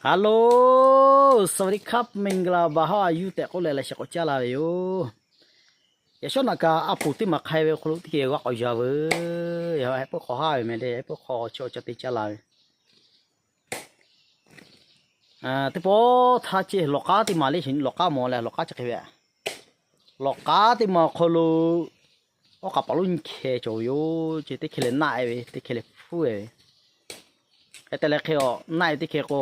Hello, สวัสดีครับ မင်္ဂလာပါ how are you tehꞈ k'oˆ leh laꞈ sheh k'awꞈ caˇ la ve yoˬ. Yaꞈ shawˉ naꞈ kaꞈ a poˍ teˇ maˬ hk'ai ve awˬ hk'aw lo teˇ geh g'a k'awꞈ yaw veuˬ. Yaꞈ hk'aˇ peuˇ hk'aw haˉ ve meh le, peuˇ hk'aw chi awˬ ca te caˇ la ve. Teˇ pawˆ htaˇ ceˇ lawˬ k'aˉ teˇ maˬ le, lawˬ k'aˉ mawˬ leh lawˬ k'aˉ chi hk'e ve. Lawˬ k'aˉ teˇ maˬ awˬ hk'aw lo awˉ k'aˍ paˍ lonˉ nyi hkeh cawˬ ve yoˬ. Ceˇ teˇ hkeh leh naˆ e ve, teˇ hkeh leh hpfuhˇ e ve. Hk'e te leh hk'e a naˆ e teˇ hkeh k'o,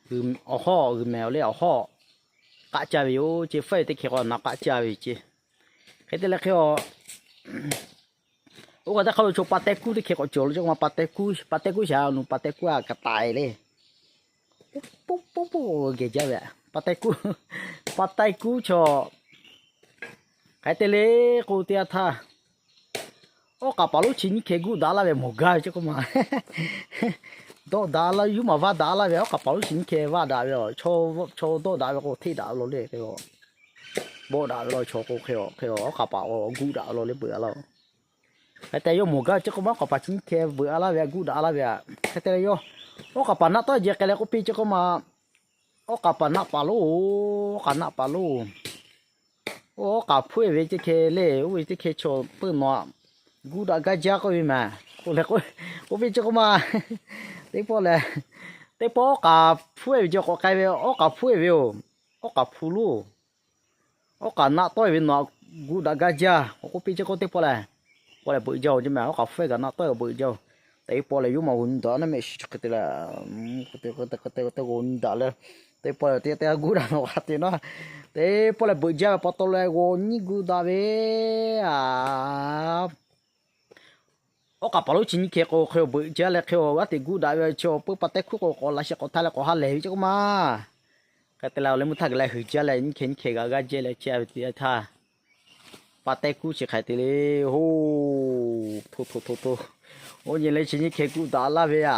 awˬ hawˉ g'uiˬ mehˍ awˬ leh awˬ hawˉ k'aˆ caˇ ve yoˬ. Ceˇ hpfuhˇ e teˇ hkeh k'o naˍ k'aˆ caˇ ve yoˬ ceˇ. Hk'e te leh hk'e a oˇ kaꞈ teˇ hk'aˇ lo chaw pa taiˇ kuˉ teˇ hkeh k'awꞈ cawˬ lo cawˇ ma pa taiˇ kuˉ, pa taiˇ kuˉ shaˍ nu pa taiˇ kuˉ a ka taiˍ le. Poˆ poˆ poˆ poˆ geh jaˇ ve a pa taiˇ kuˉ, pa taiˇ kuˉ chaw. Hk'e te le k'o teˇ yanˇ htaˇ, awˉ k'aˍ paˍ lonˉ chi nyiˇ hkeh guˆ daꞈ laˇ ve mawˬ gaˇ ve cawˇ k'oˆ ma. Dawˆ daꞈ laˇ, yuˇ maˬ vaˇ daꞈ laˇ ve awˉ k'aˍ paˍ lonˉ chi nyiˇ hkeh vaˇ daꞈ ve a, chaw dawˆ daꞈ ve k'o hteˆ daꞈ ve law le. Bawˆ daꞈ ve law chaw k'o hk'e a, hk'e a awˉ k'aˍ paˍ k'o guˆ daꞈ ve law le beuꞈ a laˇ. Hk'e te yawˇ mawˬ gaˇ cawˇ k'oˆ ma, awˉ k'aˍ paˍ chi nyiˇ hkeh beuꞈ a laˇ ve a, guˆ daꞈ a laˇ ve a. Hk'e te leh yawˇ awˉ k'aˍ paˍ naˆ tawˆ jehˬ k'ai leh k'oˆ piˇ cawˇ k'oˆ ma, awˉ k'aˍ paˍ naˆ paˍ lonˉ, awˉ k'aˍ naˆ paˍ lonˉ, oˇ awˉ k'aˍ hpfuhˇ e ve teˇ hkeh le, oˇ ve teˇ hkeh chaw peuˇ nawˬ a guˆ daꞈ gaˇ jaˇ k'oˆ ve mehˍ. K'oˆ leh k'oˆ piˇ cawˇ k'oˆ ma, teˇ pawˆ lehˬ, teˇ pawˆ awˉ k'aˍ hpfuhˇ e ve cawˬ k'awꞈ k'ai ve, awˉ k'aˍ hpfuhˇ e ve yoˬ. Awˉ k'aˍ hpu lonˉ, awˉ k'aˍ naˆ tawˆ e ve nawˬ a guˆ daꞈ gaˇ jaˇ k'oˆ piˇ cawˇ k'oˆ teˇ pawˆ lehˬ, pawˆ lehˬ beuꞈ jaˇ oˬ ceˇ mehˍ. Awˉ k'aˍ hpfuhˇ e kaꞈ naˆ tawˆ e kaꞈ beuꞈ jaˇ oˬ. Teˇ pawˆ lehˬ yawˇ maˬ g'aw nyi daꞈ naˆ mehˆ shiˍ chi hk'e te leh, te g'aw nyi daꞈ leh, teˇ pawˆ lehˬ teˇ g'aˇ guˆ daꞈ nawˬ k'a te naˉ, teˇ pawˆ lehˬ beuꞈ jaˇ ve pa taw leh g'aw nyi guˆ daꞈ ve a. Awˉ k'aˍ paˍ lonˉ chi nyiˇ hkeh k'o hk'e a beuꞈ jaˇ leh hk'e a g'aˇ teꞈ guˆ daꞈ ve chi peuˇ pa taiˇ hkuˆ k'o k'awꞈ laꞈ sheh k'awꞈ htaˇ leh k'awꞈ ha lehˬ ve cawˇ k'oˆ ma. Hk'e te leh awˬ leh mvuhˇ htaˇ gaˬ leh huiˍ jaˇ leh nyiˇ hkeh nyiˇ hkeh g'aꞈ g'aˇ jehˇ leh chehˇ a ve teˇ yanˇ htaˇ, pa taiˇ kuˉ chi hk'ai te le, hoˇ, hto hto hto hto, oˇ nyi leh chi nyiˇ hkeh guˆ daꞈ laˇ ve a,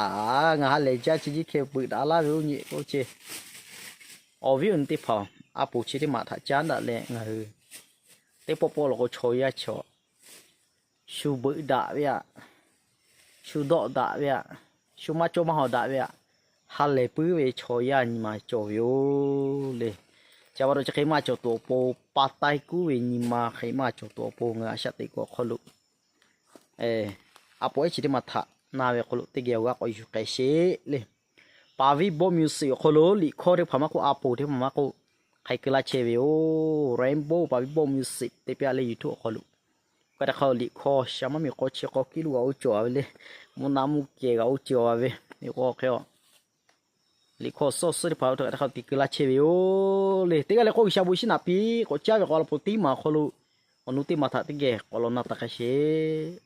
ngaˬ ha lehˬ jaˇ chi nyiˇ hkeh beuꞈ daꞈ laˇ ve oˇ nyi k'oˆ ce. Awˬ viˉ awˬ nyi teˇ hpaˍ, a poˍ chi teˇ maˬ htaꞈ caˉ daꞈ leh ngaˬ hui teˇ pawˆ pawˆ lo k'o chaw yaˇ chaw shu beuꞈ daꞈ ve a, shu dawˆ daꞈ ve a, shu maˇ cawˇ maˇ hawˍ daꞈ ve a, ha lehˬ puiˉ ve chaw yaˇ nyi ma cawˬ ve yoˬ le. Ca pa taw chi hk'e maˇ cawˬ tuˬ awˬ pon, pa taiˇ kuˉ ve nyi ma hk'e maˇ cawˬ tuˬ awˬ pon ngaˬ a shaꞈ teꞈ kuiˬ awˬ hk'aw lo a poˍ ehˉ chi teˇ maˬ htaꞈ na ve awˬ hk'aw lo teˇ geh awˬ g'aˇ k'awꞈ yuˬ k'ai sheˍ le. Paˍ viˉ bawˆ music awˬ hk'aw lo liꞈ hkawˇ teˇ hpaˍ maˇ k'oˆ, a poˍ teˇ hpaˍ maˇ k'oˆ, hk'ai keu laˇ chehˇ ve yoˬ. Rainbow Paˍ viˉ bawˆ music te piˇ a le YouTube awˬ hk'aw lo. Hk'e te hk'aˇ liꞈ hkawˇ shaˍ maˇ miˬ k'awˇ chi k'awˇ kiˇ lo g'a oˇ cawˬ a ve le. Mvuhˇ naw mvuhˇ kehˬ g'a oˇ cawˬ a ve, miˬ k'awˇ hk'e a liꞈ hkawˇ suhˉ suhˉ teˇ hpaˍ oˇ htaꞈ hk'a te keu laˇ chehˇ ve yoˬ le. Teˇ g'aˇ leh k'oˆ G'uiˬsha bon shiˉ naꞈ piˇ k'awꞈ caˇ ve k'awꞈ la pon teˇ maˬ awˬ hk'aw lo awˬ nu teˇ maˬ htaꞈ teˇ geh k'awꞈ law na taˍ hk'a sheˍ.